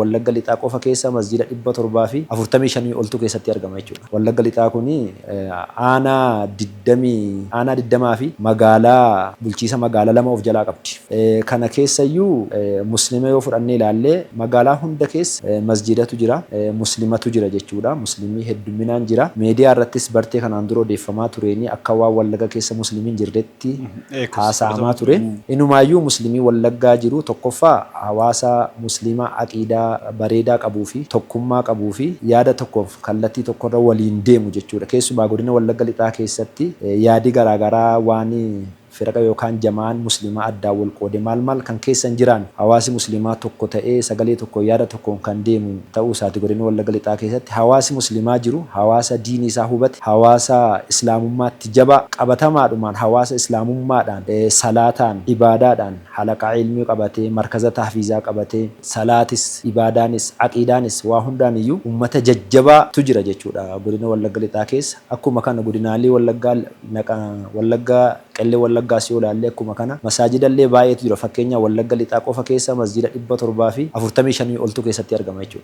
Wallagga Lixaa qofa keessa masjiida 745 oltu keessatti argama jechuudha. Wallagga Lixaa kuni aanaa 20 aanaa 20 fi magaalaa bulchiisa magaalaa lama of jalaa qabdi. Kana keessayyuu muslima yoo fudhannee ilaalle magaalaa hunda keessa masjiidatu jira, muslimatu jira jechuudha. Muslimii heddumminaan jira. Meediyaa irrattis bartee kanaan dura odeeffamaa tureenii akka waan Wallagga keessa muslimiin jirretti haasa'amaa ture. Inumaayyuu muslimii Wallaggaa jiru tokkoffaa hawaasa musliima aqiidaa bareedaa qabuu fi tokkummaa qabuu fi yaada tokkoof kallattii tokkorra waliin deemu jechuudha. Keessumaa godina Wallagga Lixaa keessatti yaadi garaagaraa waan firaqa yookaan jama'aan musliimaa addaan wal qoode maal maal kan keessa hin jiraan hawaasi musliimaa tokko ta'ee sagalee tokkoon yaada tokkoon kan deemu ta'uu isaati. Godina Wallagga Lixaa keessatti hawaasi musliimaa jiru hawaasa diinii isaa hubate, hawaasa islaamummaatti jabaa, qabatamaadhumaan hawaasa islaamummaadhaan salaataan, ibaadaadhaan, halaqaa ilmii qabatee, markaza tahfiizaa qabatee, salaatis, ibaadaanis, aqiidaanis waa hundaan iyyuu ummata jajjabaa tu jira jechuudha godina Wallagga Lixaa keessa. Akkuma kana godinaalee Wallaggaa naqa Wallaggaa Qellem Wallaggaas yoo ilaalle akkuma kana masaajidallee baay'eetu jira. Fakkeenyaaf Wallagga Lixaa qofa keessa masjiida 745 oltu keessatti argama jechuudha.